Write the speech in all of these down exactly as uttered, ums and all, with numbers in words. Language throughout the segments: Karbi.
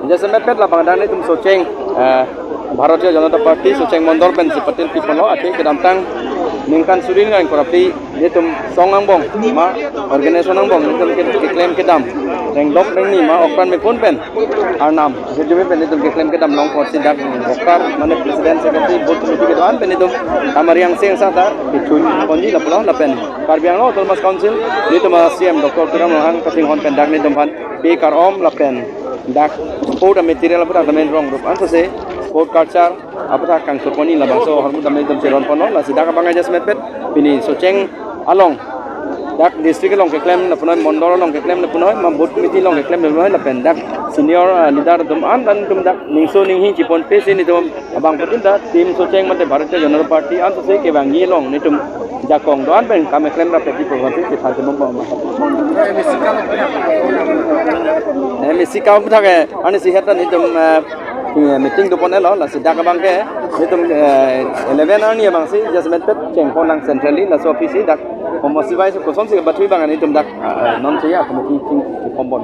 Jasemet pet labang dak netum Socheng, eh, Bharatiya Janata Party Socheng Mondol pensi patil piponlo, athe kedamtang ningkan suri ningkan ingkoi ra phli netum song angbong ma organization angbong netum ke-, keklem kedam rengdok rengni ma okran mepun pen arnam hirjume pen netum keklem kedam long apotsi dak Bokar mane president, secretary, booth committee kedo-an pen netum Amariang Seng sata kechui ponji lapulo lapen Karbi Anglong Autonomous Council netum a C M Doctor Tuliram Ronghang kachinghon pen dak netum aphan pe kar-om lapen dak sport material aputhak tame rong rup ansose sport culture aputhak kangsur ponji labangso ahormu tame netum cheron ponlo. Lasi dak abang jasemet pet pini Socheng along dak district along keklem lapunoi, mondol along keklem lapunoi, ma booth committee along keklem lapunoi lapen dak senior, ah, leader atum an dan netum dak ningso ninghi chipon pesi netum abang putin ta team Socheng mate Bharatiya Janata Party ansose kevangji along netum jakong do-an pen kam keklem rap peti program si chethan chemong bom. M A C kam thak eh, ani si hetan netum, eh, meeting do pon-elo, lasi dak abang ke netum, eh, eleven arni abangsi jasemet pet chengpon nang centrally, laso office si dak Homo Sivai si kosonsi bathui abang netum dak, eh, non si ya committee ching chingpon bom.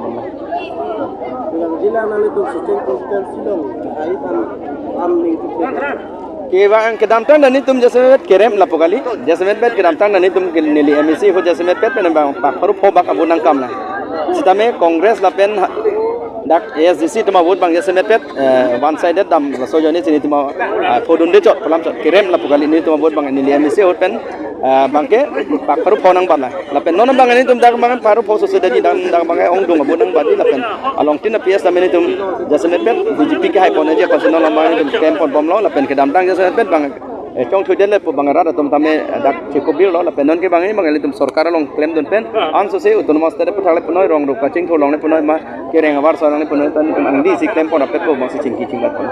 Jila nanglitum Socheng constituency along ai pan am ning kevang kedamtang dan netum jasemet kerem lapu kali. Jasemet pet kedamtang dan netum ke neli M A C ahut jasemet pet pen bang pak paru pho bak abu nangkam na. Sitame Congress lapen ha-, dak A S D C atum a vote abang jasemet pet, eh, one sided dam laso ajoine si netum a, ah, phodun de chot, palam chot, kerem lapu kali netum a vote abang neli M A C ahut pen, ah, abang ke pak paru pho nang bala. Lapen non abang netum dak abang paru pho sose dadi dan dak abang ongdung abu nang badi lapen along tin a P S tame netum jasemet pet B J P kehai pon aja pasi non abang netum klem pon bomlo lapen kedamtang jasemet pet abang, eh, chongthu dele pu abang rat atum tame dak chekobirlo lapen non ke abang abang netum sorkar along klemdun pen ansose autonomous state aputhak lapunoi, rong rup kachingthur along lapunoi ma kereng avar sa along lapunoi tan netum angdi si klem pon apet ko abangsi chingki chingbat pon.